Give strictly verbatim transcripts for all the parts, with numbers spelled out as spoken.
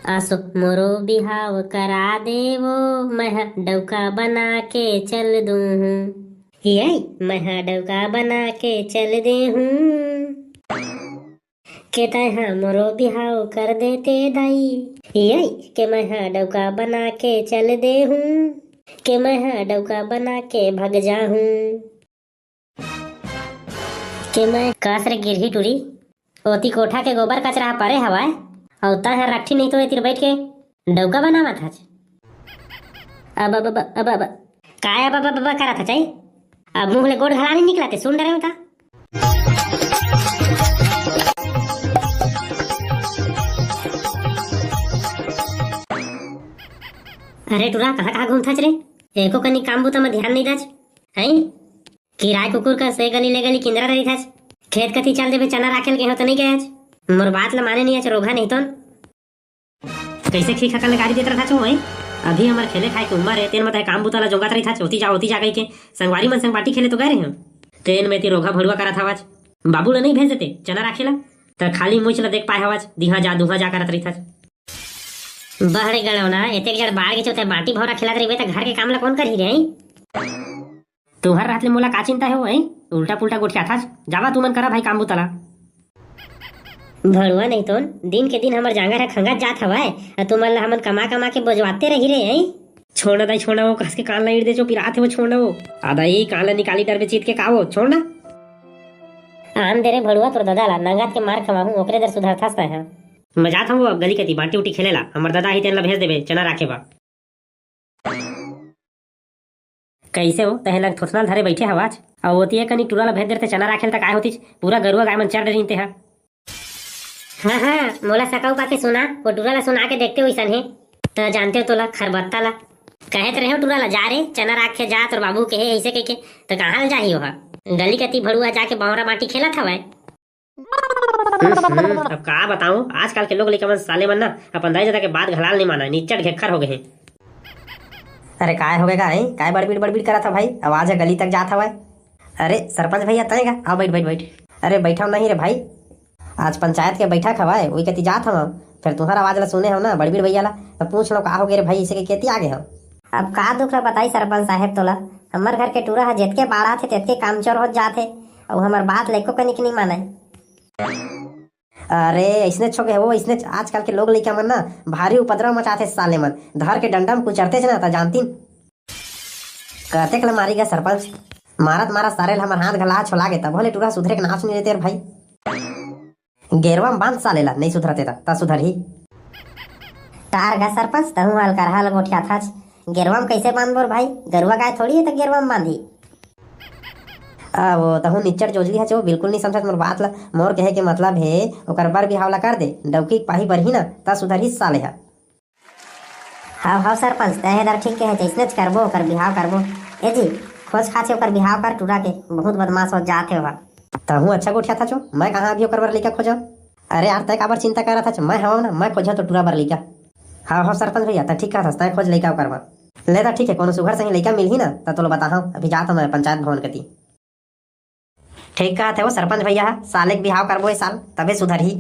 आसो मोरो बिहाव करा देवो, मैं ह डौका बना के चल दूहूँ। ये, मैं ह डौका बना के चल देहूँ। के तैं ह मोरो बिहाव कर देते दाई। ये, के मैं ह डौका बना के चल देहूँ। के मैं ह डौका बना के भग जाहूँ। के मैं कस रे गिरही टूरी, ओती कोठा के गोबर कचरा ह परे हवय, अउ तैं ह रट्ठी नहीं तो एतिर बैठ के डौका बनावत हच। अब, अब, अब, अब, अब, काय अब, अब, अब, अब करत हच, अई? अब मुंह ले गोड़ घला नहीं निकलत हे, सुन डरे होता। अरे टूरा, कहाँ, कहाँ घूमत हच रे? एको कनी काम बूता म ध्यान नहीं दच, हैं? किराय कुकुर कस ए गली ले गली किंदरा रहिथच। खेत कती चल देबे, चना राखेल के हो त नहीं गयच। मोर बात ल माने नहीं अच रोगहा नहीं तोन। कैसे खी खकल गाड़ी देत रहिथच हो, हैं? अभी हमर खेले खाए के उम्र हे, तेन म तैं काम बूता ल जोंगत रहिथच, ओती जा, ओती जा कहिके। संगवारी मन संग बाटी खेले तो गए रहे हो। तेन में ती रोगहा भड़ुआ करत हवच। बाबू ल नहीं भेज देते, चना राखे ला। त खाली मुछ ल देख पाए हवच, दिहा जा, दुहा जा करत रहिथच। बहरे गड़ौना, एतेक जड़ बाढ़ के चौथे बाटी भौरा खेलत रहिबे त घर के काम ल कौन करही रे, हैं? तुहर रहत ले मोला का चिंता हे ओ, हैं? उल्टा पुल्टा गोठियाथच। जावा तुमन करा भाई काम बूता ला। भड़ुआ नहीं तोन, दिन के दिन हमर जांगर ह खंगत जात हवय, अ तुमन ला हमन कमा कमा के बोजवाते रही रे, हैं? छोड़ ना दाई, छोड़ ना, वो कस के कान ला ईड़ दे, जो पिरात हे वो, छोड़ ना वो। आ दाई, कान ला निकाली डरबे चीत के का वो, छोड़ ना। आन दे रे भड़ुआ तोर ददा ला, नंगत के मार खवाहूं, ओकरे दर सुधरथस तैं ह। मैं जात हूं वो अब गली कती, बाटी उटी खेले ला, हमर ददा ही तेन ला भेज देबे, चना राखे बा। कैसे हो, तहे लग थोथना धरे बैठे हवाच, अउ ओती एक कनी टूरा ला भेज देते चना राखेल त काय होतीच, पूरा गरुआ गाय मन चर डरिन ते हा। हाँ, हाँ, मोला सकऊ का के सुना, वो टूरा ला सुना के देखते हो इसन हे, त जानते हो तोला खरबत्ता ला। कहे त रहे हो टूरा ला, जा रे, चना राख के जा, तोर बाबू के हे, ऐसे कह के, त कहाँ ला जाही ओहा? गली कती भड़ुआ जाके बावरा बाटी खेलत हवय। हम्म, हम्म, अब का बताऊं, आजकल के लोग लइका मन साले मन ना अपन दाई ददा के बात घलाल नहीं माना, निच्चट घेखर हो गए हैं। अरे काय हो गए का, हैं? काय बड़बीड़ बड़बीड़ करत हव भाई? आवाज ह गली तक जात हवय। अरे सरपंच भैया, तय का? आओ बैठ, बैठ, बैठ। अरे बैठव नहीं रे भाई, आज पंचायत के बैठक हवय, वही कती जात हव, फिर तुहर आवाज ला सुने हव ना बड़बीड़ भैया ला, तो पूछ लो का हो गए रे भाई, इसे के केती आ गए हव? अब का दुख ला बताई सरपंच साहेब तोला, हमर घर के टूरा ह जेतके बाढ़ाथे तेतके कामचोर होत जाथे, अउ हमर बात लेको कनिक नहीं माने। अरे, अइसने छोके हो, अइसने आजकल के लोग लइका मन ना भारी उपद्रव मचाथे साले मन। धर के डंडा म कुचरतेच ना, त जानतीन। कतेक ल मारी गा सरपंच? मारत मारत सारे ल हमर हाथ घला छोला गे, तभो ले टूरा सुधरे के नाच नहीं लेते रे भाई। गेरवा म बांध साले ला, नहीं सुधरते त, त सुधरही। तार गा सरपंच, तहूं हल्का हल गोठियाथच। गेरवा म कैसे बांधबो रे भाई? गरुआ गाय थोड़ी है त गेरवा म बांधी। आ, वो तहूं निच्चट जोजली हच, वो बिल्कुल नहीं समझत मोर बात ला। मोर कहे के मतलब हे, ओकर बर बिहाव ला कर दे, डौकी के पाही बरही ना, त सुधरही साले ह। हाव, हाव सरपंच, तैं हे दर ठीक कहे, जइसनेच करबो, ओकर बिहाव करबो। ए जी, खोज खाचे ओकर बिहाव कर टूरा के, बहुत बदमाश हो जात हे ओहा। तहूं अच्छा गोठियाथच, मैं कहाँ अभी ओकर बर लइका खोजव? अरे यार, तैं काबर चिंता करत हच, मैं हवं ना, मैं खोजव तो टूरा बर लइका। हाव, हाव सरपंच भैया, तैं ठीक कहत हस, तैं खोज लइका ओकर बर। ले त ठीक हे, कोनो सुघर सही लइका मिलही ना, त तोला बताहव, अभी जात हवं मैं पंचायत भवन कती। ठीक कहत हे वो सरपंच भैया ह, साले के बिहाव करबो ए साल, तभे सुधरही।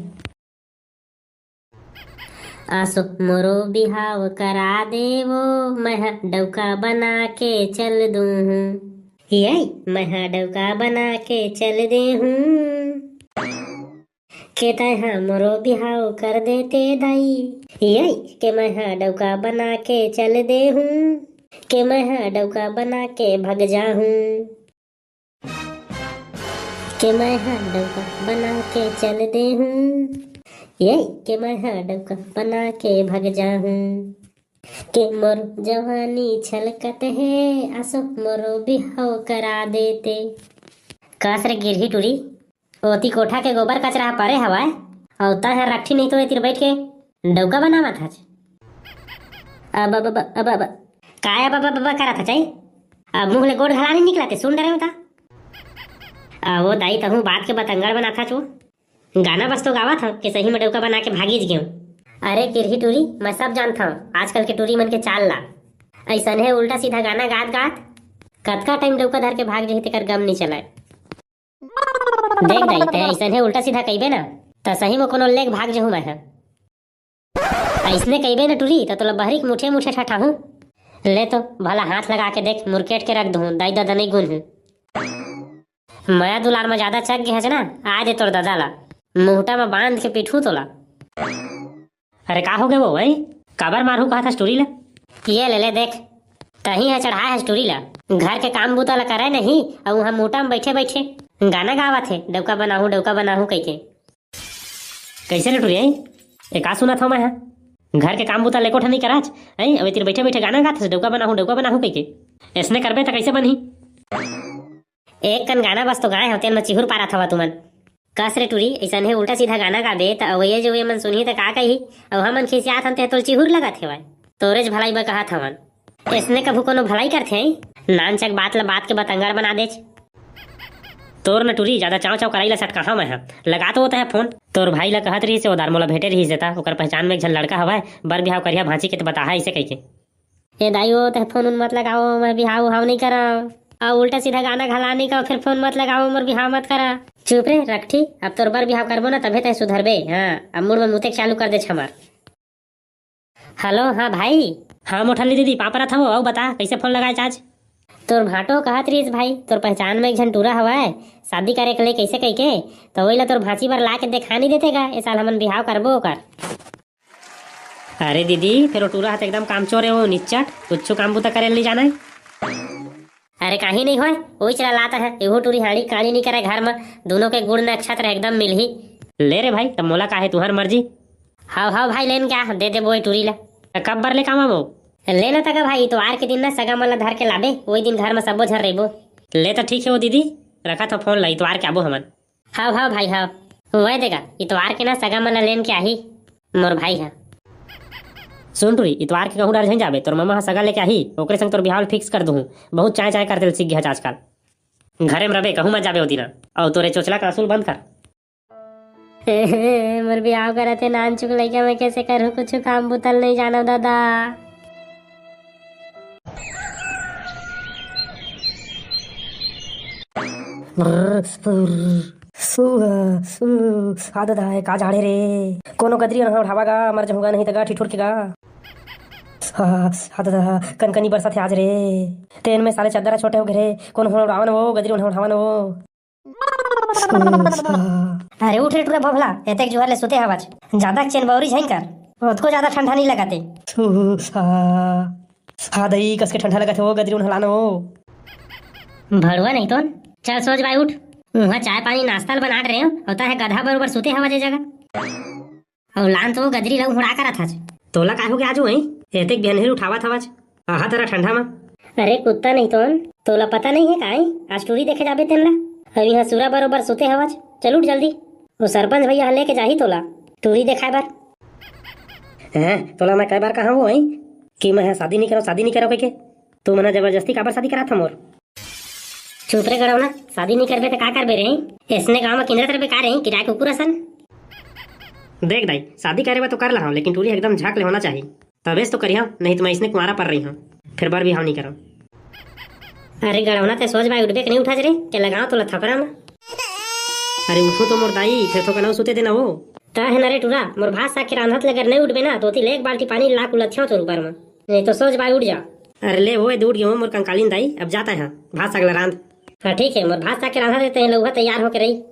आसो मोरो बिहाव करा देवो, मैं ह डौका बना के चल दूहूं। ये, मैं ह डौका बना के चल देहूं। के तैं ह मोरो बिहाव कर देते दाई। ये, के मैं ह डौका बना के चल देहूं। के मैं ह डौका बना के भग जाहूं। के मैं ह डौका बना के चल देहूं। ये, के मैं ह डौका बना के भग जाहूं। के मोर जवानी छलकत हे, आसो मोरो बिहाव करा देते। कस रे गिरही टूरी, ओती कोठा के गोबर कचरा ह परे हवय, अउ तैं ह रट्ठी नहीं तो एतिर बैठ के डौका बनावत हच। अब, अब, अब, अब, अब, काय अब, अब, अब, अब करत हच, अई? अब मुंह ले गोड़ घला नहीं निकलत हे, सुन डरे होता। आ, वो दाई, तहूं बात के बतंगड़ बनाथच वो। गाना बस तो गावत हव कि सही में डौका बना के भागीच गेंव। अरे किरही टूरी, मैं सब जानत हव आजकल के टूरी मन के चाल ला। अइसने उल्टा सीधा गाना गात गात कतका टाइम डौका धर के भाग जही, तेकर गम नी चलय। देख दाई, तैं अइसने उल्टा सीधा कहिबे ना, त सही में कोनो लेग भाग जहूं मैं ह। अइसने कहिबे न टूरी, त तोला बहरी के मुठे मुठे ठठाहूं। ले तो, भला हाथ लगा के देख, मुरकेट के रख दूं, दाई ददा नइ गुन हूं। मया दुलार म जादा चक गे हस ना, आ दे तोर ददा ला, मुहटा म बांध के पीठू तोला। अरे का हो गे वो भाई, काबर मारहू कहा था टूरी ला? ये ले ले देख, तहीं ह चढ़ाए हस टूरी ला। घर के काम बूता ला करे नहीं, अउ उहाँ मुहटा म बैठे बैठे गाना गावत हे, "डौका बनाहूं, डौका बनाहूं" कहिके। कइसे रे टूरी, ए का सुनत हव मैं हा? घर के काम बूता लेको ठन नइ कराच, हैं? अबे तीर बैठे बैठे गाना गात हस, "डौका बनाहूं, डौका बनाहूं" कहिके। अइसने करबे त कइसे बनही? एक कन गाना बस तो गाए हव, तेन म चिहुर पारत हवा तुमन। कस रे टूरी, अइसने उल्टा सीधा गाना गाबे त अवइया जवइया मन सुनही त का कही? अउ हमन खिसियात हन ते तोल चिहुर लगत हेवय। तोरेच भलाई बर कहत हवन। अइसने कभू कोनो भलाई करथे? नानचक बात ल बात के बतंगड़ बना देच। तोर न टूरी, जादा चाव चाव कराई ल सटकाहा मैं ह। लगा तो होता है फोन। तोर भाई ल कहत रहिस हे, ओदार मोला भेटे रहिस हे ता, ओकर पहचान में एक झन लड़का हवय, बर बिहाव करिहा भांची के त बताहा अइसे कहिके। ए दाई, ओ तह फोन उन मत लगाओ, मैं बिहाव उहाव नइ करव। अउ उल्टा सीधा गाना घला नइ गाओ, फिर फोन मत लगाओ, मोर बिहाव मत करा। चुप रे रखठी, अब तोर बर बिहाव करबो ना, तभे तह सुधरबे। हाँ, अब मुड़ में मुतेक चालू कर दे छमर। हेलो, हाँ भाई। हाँ मोठल्ली दीदी, पाँव परत हवो, अउ बता, कइसे फोन लगाए आज? तोर भांटो कहत रहिस भाई, तोर पहचान में एक झन टूरा हवय, शादी करे के ले कइसे कहिके, त ओइला तोर भांची बर ला के देखा नइ देते गा, ए साल हमन बिहाव करबो ओकर। अरे दीदी, फेर ओ टूरा ह त एकदम कामचोर हे, ओ निच्चट, कुछु काम बूता करे ल नइ जानय। अरे काहीं नइ होय, ओइच ला लात हे, एहू टूरी हाड़ी काड़ी नइ करे घर म, दूनों के गुण नक्षत्र एकदम मिलही। ले रे भाई, त मोला का हे, तुहर मर्जी। हाव, हाव भाई, लेन क्या, दे दे बोए टूरी ला। त कब बर ले काम आबो? ले ना तका भाई, इतवार के दिन ना सगा मन ला धर के लाबे, ओई दिन घर म सबो झन रहिबो। ले त ठीक हे ओ दीदी, रखत हो फोन ला, इतवार के आबो हमन। हाव, हाव भाई, हाव। वय देगा, इतवार के ना सगा मन ला लेन के आही मोर भाई ह। सुन टूरी, इतवार के कहूँ डर झन जाबे, तोर ममा ह सगा लेके आही, ओकरे संग तोर बिहाव ल फिक्स कर दूहूँ। बहुत चाय चाय करते ल सीख गे हच आजकल। घरे म रबे, कहूँ मत जाबे ओ दिना। अउ तोरे चोचला कांसुल बंद कर। मोर बिहाव करत हे नानचुक लइका, मैं कइसे करहूँ, कुछु काम बुतल नइ जानव दादा। सु, सु, आ दादा, ए का झाड़े रे? कोनो गदरी ओन्हा उठावा गा, मर जहूँ गा नहीं त गा, ठिठुर के गा। आ, आ दादा, कनकनी बरसत हे आज रे। तेन में साले चद्दरा छोटे हो गे रे, कोनो ओन्हा उड़ावन वो, गदरी ओन्हा उठावन वो। अरे उठ रे टूरा भोभला, एतेक जुहर ले सुते हवच। जादा चेन बौरी झइन कर, ओतको जादा ठंडा नइ लगत हे। हाँ दई, कस के ठंडा लगत हे, वो गदरी उन्हा लान वो। भड़ुआ नहीं तोन, चल सोच भाई उठ। उहाँ चाय पानी नाश्ता ल बना डरे हो, अउ तहे गधा बरोबर सुते हवच ए जगह। अउ लान तो गजरी रहू हुड़ा करत हच। तोला काय होगे आजू, हैं? एतेक बिहनहिर उठावत हवच। आहा तरा ठंडा म। अरे कुत्ता नहीं तोन, तोला पता नहीं हे काय? आज टूरी देखे जाबे तेन ला। अउ इहाँ सुरा बरोबर सुते हवच। चल उठ जल्दी। वो सरपंच भैया ह लेके जाही तोला टूरी देखाए बर। हैं? तोला मैं कई बार कहा हूँ, हैं? कि मैं ह शादी नहीं करो, शादी नहीं करो कहिके। तू मन ह जबरदस्ती काबर शादी करात ह मोर? चुप रे गड़ौना, शादी नहीं करबे त का करबे रे? ऐसने गांव में किंजरत रहबे का रे, किराए कुकुर असन? देख दाई, शादी करे बर तो कर लहा, लेकिन टूरी एकदम झाक ले होना चाहिए, तबेच तो करिहा, नहीं तो मैं इसने कुंवारा पर रही हूँ, फिर बर बिहाव नहीं करो। अरे गड़ौना, ते सोच भाई उठबे कि नहीं उठा रे, के लगाओ तोला थपरा में। अरे उठो तो मोर दाई, फिर तो कनऊ सुते देना वो। ता है ना रे टूरा, मोर भात साग के रांधत ले अगर नहीं उठबे ना, तो ओती ले एक बाल्टी पानी ला कुलथियों तोर ऊपर में, नहीं तो सोच भाई उठ जा। अरे ले वो, उठ गयो मोर कंकालीन दाई, अब जाता है भात साग ला रांध। हाँ ठीक है, मोर भात साग के रांधा देते हैं, लउहा तैयार होके रही।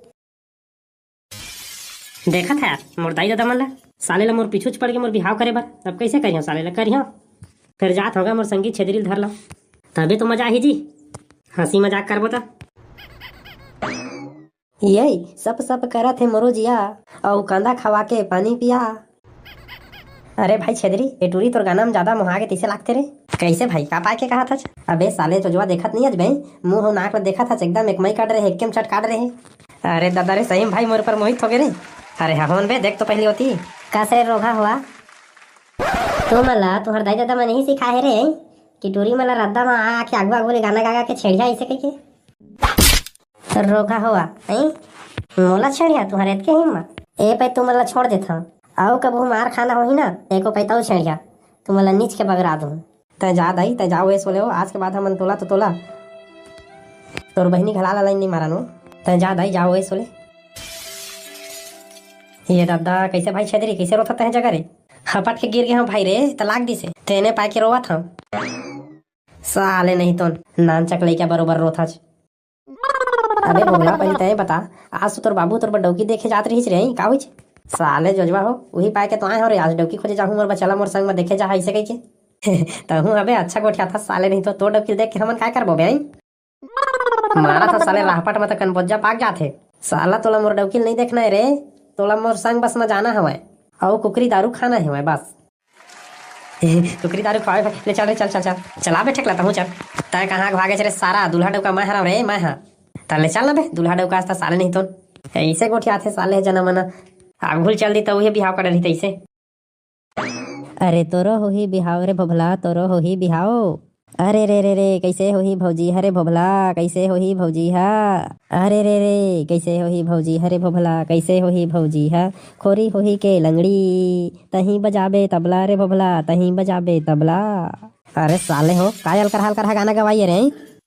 देखत है यार, मोर दाई ददा मन ला, साले ला मोर पीछू च पड़ के मोर बिहाव करे बर, अब कैसे करियो साले ला, करियो। फिर जात होगा मोर संगी छेदरी ल धर ला, तबे तो मजा आही जी, हंसी मजाक करबो त। ये सप सप करत हे मोरो जिया, अउ कांदा खवा के पानी पिया। अरे भाई छेदरी, ए टूरी तोर गाना म जादा मोहा गे तइसे लागथे रे। कइसे भाई, का पाय के कहत हच? अबे साले चोजवा देखत नइ हच बे, मुंह अउ नाक ल देखत हच, एकदम एकमई काट रहे, एक्केम चट काट रहे। अरे ददा रे, सही म भाई मोर पर मोहित होगे रे। अरे हा होन बे, देख तो पहिली ओती। कस रे रोगहा होवा, तुमन ला तुंहर दाई ददा मन इही सिखाए हे रे, कि टूरी मन ला रद्दा म आ आके आगू आगू ले गाना गा गा के छेड़िया अइसे कहिके। रोगहा होवा, हैं? मोला छेड़िया, तुंहर एतके हिम्मत? ए पे तुमन ला छोड़ देथंव। अउ कभू मार खाना होही ना, एको पइत अउ छेड़िया, तुमन ला नीच के बगरा दूं। तैं जा दाई, तैं जा ओए सो ले ओ, आज के बाद हमन तोला तो तोला, तोर बहिनी घला ला लाइन नइ मारन ओ। तैं जा दाई, जा ओए सो ले। ये ददा, कइसे भाई छेदरी, कइसे रोथस तैं जगा रे? हपट के गिर गे हंव भाई रे, त लाग दिसे, तेने पाय के रोवत हंव। साले नहीं तो नानचक लइका बरोबर रोथच। अबे भोभला, पहली तय बता, आज तो तोर बाबू तोर बर डौकी देखे जात रहिस रे, का होइच? साले जोजवा हो, उही पाय के तो आय हो रे, आज डौकी खोजे जाहूं मोर बचला मोर संग में देखे जा अइसे कहिके। तहूं अबे अच्छा गोठियाथस साले, नहीं तो तोर डौकी देख के हमन काय करबो बे, आई? मारा था साले, राहपट में तो कनबोजा पाक जाथे। साला तोला मोर डौकी नहीं देखना है रे, तोला मोर संग बस में जाना हवय, अउ कुकरी दारू खाना हवय बस। कुकरी दारू खवाए भाई, ले चल रे, चल, चल, चल, चला बे ठेकला, तहूं चल। तय कहां भागे रे सारा, दूल्हा डौका मैं हरंव रे, मैं हां। त ले चल ना बे, दूल्हा डौका आज त साले नहीं तो। ऐसे गोठियाथे साले जना मना। आघुल चल दी त उहे बिहाव कर रही तैसे। अरे तोरो होही बिहाव रे भोभला, तोरो होही बिहाव। अरे रे रे रे, कैसे होही भौजी हरे भोभला, कैसे होही भौजी हा? अरे रे रे, कैसे होही भौजी हरे भोभला, कैसे होही भौजी हा? खोरी होही के लंगड़ी, तहीं बजाबे तबला रे भोभला, तहीं बजाबे तबला। अरे साले हो, काय अलकरहा अलकरहा गाना गवाइए रे?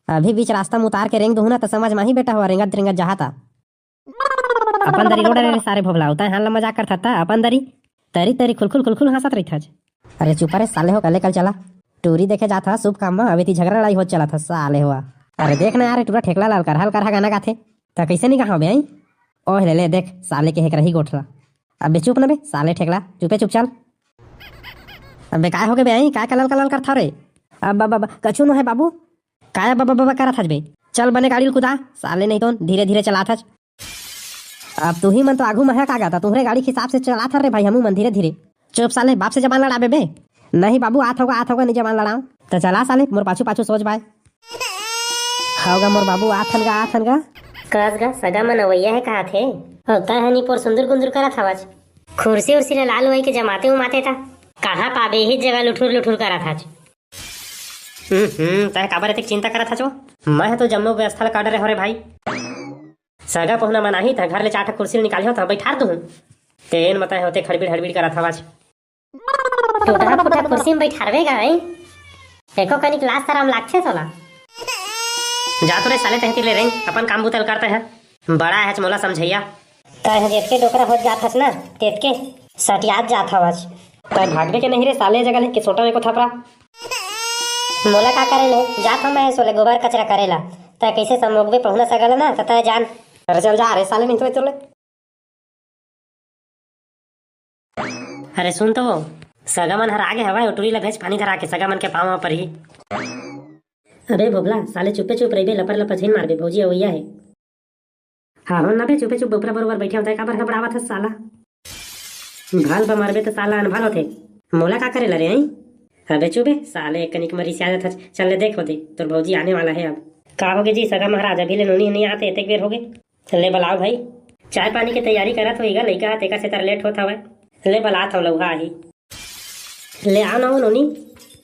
अभी बीच रास्ता में उतार के रेंग दूहू ना त समझ में ही बेटा हो, रेंगत रेंगत जहाता। अपन दरी रोड रे सारे भोभला, उताय हाल मजाक करथस त अपन दरी। तरी तरी खुलखुल खुलखुल हंसत रहिथच। अरे चुप रे साले हो, कले कल चला। टूरी देखे जात ह शुभ काम म, अबे ती झगड़ा लड़ाई होत चलत ह साले हो। अरे देख ना यार, टूरा ठेकला लाल करहा अलकरहा गाना गाथे। त कैसे नहीं गाहव बे, आई? ओह ले ले, देख साले के हेकरही गोठला। अबे चुप ना बे साले ठेकला, चुपे चुप चल। अबे काय होगे बे, आई? काय कलल कलल करथव रे? अब, अब, अब, कछु नो है बाबू। काय अब, अब, अब, अब करत हच बे? चल बने गाड़ी ल कुदा, साले नहीं तो धीरे धीरे चलात हच। अब तुही मन तो आघू महक आ गा, त तुहरे गाड़ी के हिसाब से चलात हर रे भाई, हमू मन धीरे धीरे। चुप साले, बाप से जबान लड़ाबे बे। नहीं बाबू, आत होगा, आत होगा, नहीं जबान लड़ाओ। त चला साले, मोर पाछू पाछू सोच बाय। हाव गा मोर बाबू, आत हन गा, आत हन गा। कस गा, सगा मन अवैया हे कहाथे। अउ तैं हनी पोर सुंदर गुंदर करत हवच। खुरसी उर्सी ले लाल होई के जमाते उमाते त कहाँ पाबे, इही जगह लुठुर लुठुर करत हच। हम्म, हम्म, तैं काबर एतेक चिंता करत हच ओ? मैं ह तो जम्मो व्यवस्था ल कर डरे हव रे भाई। सगा पहुना मन आही त घर ले चार ठा कुर्सी ल निकाले हो त बैठार दूहूं। तेन म तैं होते खड़बिड़ हड़बिड़ करत हवच। टूटहा फूटहा कुर्सी म बैठारबे गा, हैं? एको कनिक लाज शरम लागथे तोला? जा तो रे साले, तैं तीर ले रेंग, अपन काम बूता ल कर तैं ह। बड़ा हच मोला समझइया। तैं ह जेतके डोकरा होत जात हस ना, तेतके सटियात जात हवच। तैं भागबे के नहीं रे साले, जगह ले के सोटा में को थपरा। मोला का करे ले, जात हव मैं सोले गोबर कचरा करे ला। तैं कैसे संभोगबे पहुना सगा ल ना, त तैं जान। अरे चल जा रे साले, नहीं तो तोले। अरे सुन तो, सगा मन हर आगे हवय, ओ टूरी ला भेज पानी धरा के, सगा मन के पाँव म परही। अबे भोभला, साले चुपे चुप रहिबे, लपर लपर झिन मारबे, भौजी अवैया हे। हाँ, हो ना बे, चुपे चुप बोपरा बरोबर बैठे होता है, काबर हबड़ावत हस साला? भल बा मरबे त साला अनभल होथे। मोला का करे ला रे, हैं? अबे चुप बे, साले एक कनिक मरी सियाजत हच। चल ले देख होते, तोर भौजी आने वाला है अब। का होगे जी सगा महाराज, अभी ले नोनी नहीं आते, एतेक बेर होगे। ले बलाओ भाई, चाय पानी के तैयारी करत होही गा, लइका ह तेकर सेतर लेट होत हवय। ले बलात हव, लउहा आही। ले आ ना ओ नोनी,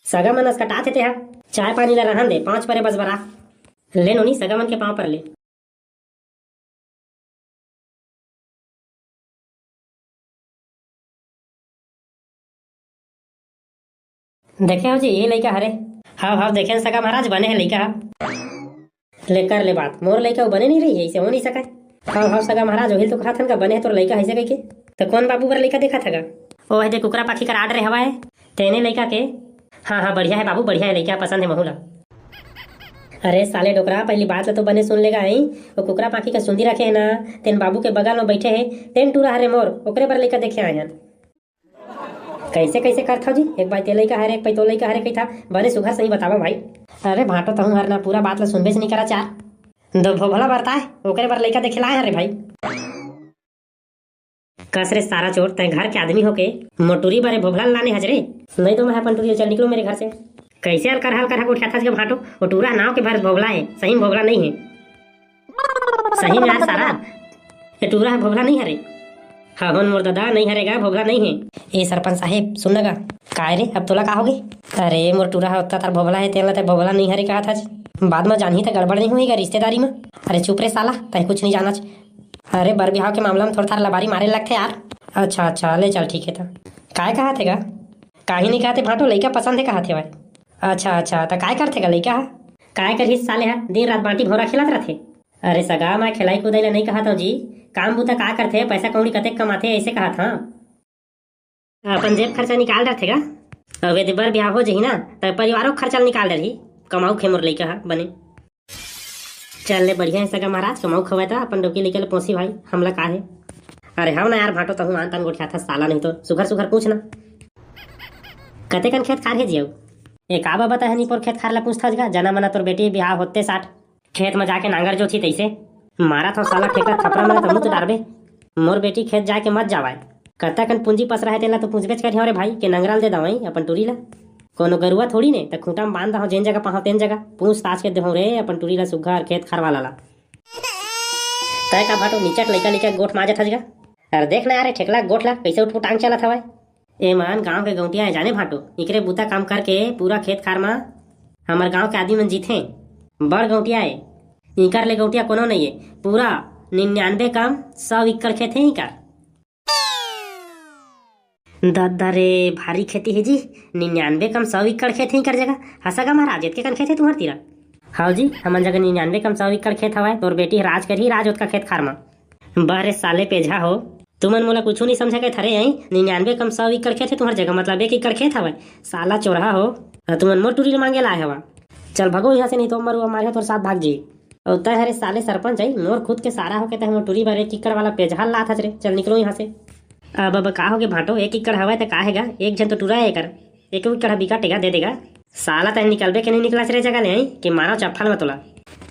सगा मन असकटात हे तेहा। चाय पानी ला रहन दे, पाँच परे बस बरा। ले नोनी, सगा मन के पाँव पर ले। देखे हो जी, ये लइका हरे। हाव, हाव, देखे न सगा महाराज, बने हे लइका ह। ले कर ले बात, मोर लइका वो बने नहीं रही है, इसे हो नहीं सका। हाव, हाव, सगा महाराज, वही तो कहा था ना, बने हे तोर लइका है, इसे कह के। तो कौन बाबू बर लइका देखा था गा? ओ, है दे कुकरा पाखी कर आर्डर है हवा है, तेने लइका के। हाँ, हाँ, बढ़िया है बाबू, बढ़िया है लइका, पसंद है महू ला। अरे साले डोकरा, पहली बात ला तो बने सुन लेगा, हैं? वो कुकरा पाखी का सुंदी रखे है ना, तेन बाबू के बगल में बैठे है, तेन टूरा हरे मोर, ओकरे बर लइका देखे आए हैं। कैसे कैसे करथव जी? एक बाई ते लइका हरे, एक बाई तो लइका हरे कहिथा, बने सुघर सही बतावा भाई। अरे भांटो, तहूं हर ना पूरा बात ला सुनबेच नहीं करा चार। दो भोभला बरताए, ओकरे बर लइका देखे लाए हरे भाई। कस रे सारा चोर, तैं घर के आदमी होके मोर टूरी बर ए भोभला लाने हज रे? नहीं तो मैं अपन टूरी चल निकलो मेरे घर से। कैसे अलकर हलकर हक उठियाथस के भांटो? वो टूरा नाव के भर भोभला है, सही में भोभला नहीं है। सही में यार सारा, ये टूरा ह भोभला नहीं हरे। हाँ होन मोर दादा, नहीं हरे गा, भोभला नहीं है। ए सरपंच साहेब, सुन ना गा। काय रे, अब तोला का होगे? अरे मोर टूरा ह ओत्ता तार भोभला है, तेला ते भोभला नहीं हरे कहा था। बाद में जानही त गड़बड़ नहीं हुई गा रिश्तेदारी में। अरे चुप रे साला, तै कुछ नहीं जानच। अरे बर बिहाव के मामला में थोड़ा थार लबारी मारे लगथे यार। अच्छा अच्छा, ले चल ठीक है त। काय कहा थे गा? काही नहीं कहा थे भांटो, लइका पसंद है कहा थे भाई। अच्छा अच्छा, त काय करथे गा लइका ह? काय करही साले ह, दिन रात बांटी भौरा खेलत रथे। अरे सगा, मैं खेलाई कुदाई ला नहीं कहत हूँ जी, काम बूता का करथे, पैसा कौड़ी कतेक कमाथे, ऐसे कहत हाँ। अपन जेब खर्चा निकाल डरथे गा। अब यदि बर बिहाव हो जही ना, त परिवारो के खर्चा निकाल डरही। कमाऊ खे मोर लइका ह बने। चल ले, बढ़िया हे सगा महाराज, कमाऊ खवय त अपन डौकी लइका ल पोसी भाई, हमला का हे। अरे हव ना यार भांटो, तहूं आन तान गोठियाथस साला, नहीं तो सुघर सुघर पूछ ना। कतेकन खेत खार हे जियऊ? ए का बाबा, तहनी पोर खेत खार ला पूछथस गा, जना मना तोर बेटी बिहाव होते साठ। खेत म जाके नांगर जोतही तइसे। मारत हव साला ठेकला थपरा, मारे त मुंह तो डारबे। मोर बेटी खेत जाके मत जावय। कतका कन पूंजी पसरा हे तेन ला तो पूछबेच करिहव रे भाई, के नंगरा ल दे दवई अपन टूरी ला। कोनो गरुवा थोड़ी ने, त खूंटा म बांध दहव जेन जगह पाहव तेन जगह। पूछ ताछ के देहव रे अपन टूरी ला सुग्घर खेत खार वाला ला। तय का भांटो निचट लइका लइका गोठ माजत हस गा। अरे देख ना यार, ए ठेकला गोठ ला कइसे उठपुटांग चलत हवय। ए मन गांव के गौंटिया हे जाने भांटो, इकरे बूता काम करके पूरा खेत खार म हमर गांव के आदमी मन जीथे। बड़ गौंटिया हे, इकर ले गौंटिया कोनो नइये। पूरा निन्यानवे कम सौ एकड़ खेत हे इकर। ददा रे, भारी खेती हे जी, निन्यानवे कम सौ एकड़ खेत हे इकर जगह। हंसा गा महाराज, एतके कन खेत हे तुंहर तीरा? हव जी, हमन जगह निन्यानवे कम सौ एकड़ खेत हवय। तोर बेटी ह राज करही, राज ओतका खेत खार म। बहरे साले पेझा हो, तुमन मोला कुछू नइ समझा के थरे अई। निन्यानवे कम सौ एकड़ खेत हे तुंहर जगह, मतलब एक एकड़ खेत हवय। साला चोरहा हो, अ तुमन मोर टूरी ल मांगे लाए हवा। चल भगो इहां से, नहीं तो मरुआ मारे तोर साथ भाग जी। अउ तय हरे साले सरपंच अई, मोर खुद के सारा होके तय मोर टूरी बर एक एकड़ वाला पेझा लात हस रे। चल निकलो इहां से। अब अब का होगे भांटो, एक एकड़ हवय त का हे गा, एक झन तो टूरा हे एकर। एक एकड़ बिकट हे गा, दे देगा। साला तय निकलबे के नहीं निकलस रे जगह ले, अई के मारव चप्पल म तोला।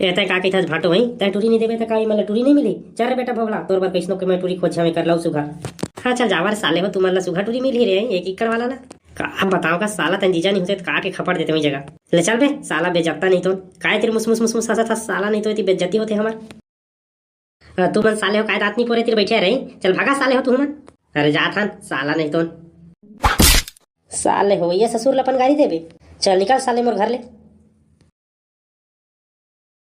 ए तय का कहिथस भांटो, अई तय टूरी नहीं देबे त का इमन ला टूरी नहीं मिली? चल रे बेटा भोभला, तोर बर कइसनो के मैं टूरी खोजहूं, एकर लव सुघर। हां चल जावा रे साले हो, तुमन ला सुघर टूरी मिलही रे, एक एकड़ वाला ला। का बतावं का साला, तन जीजा नहीं होते त काट के खपड़ देते वही जगह। ले चल बे साला बेजत्ता नहीं तो। काय तेरी मुस मुस मुस मुस हंसत हस साला, नहीं तो इतनी बेइज्जती होते हमर। अ, तुमन साले हो काय दांत नहीं पोरे तिर बैठे रही, चल भागा साले हो तुमन। अरे जात हन साला नहीं तो। साले हो ये ससुर ल अपन गारी देबे, चल निकल साले मोर घर ले।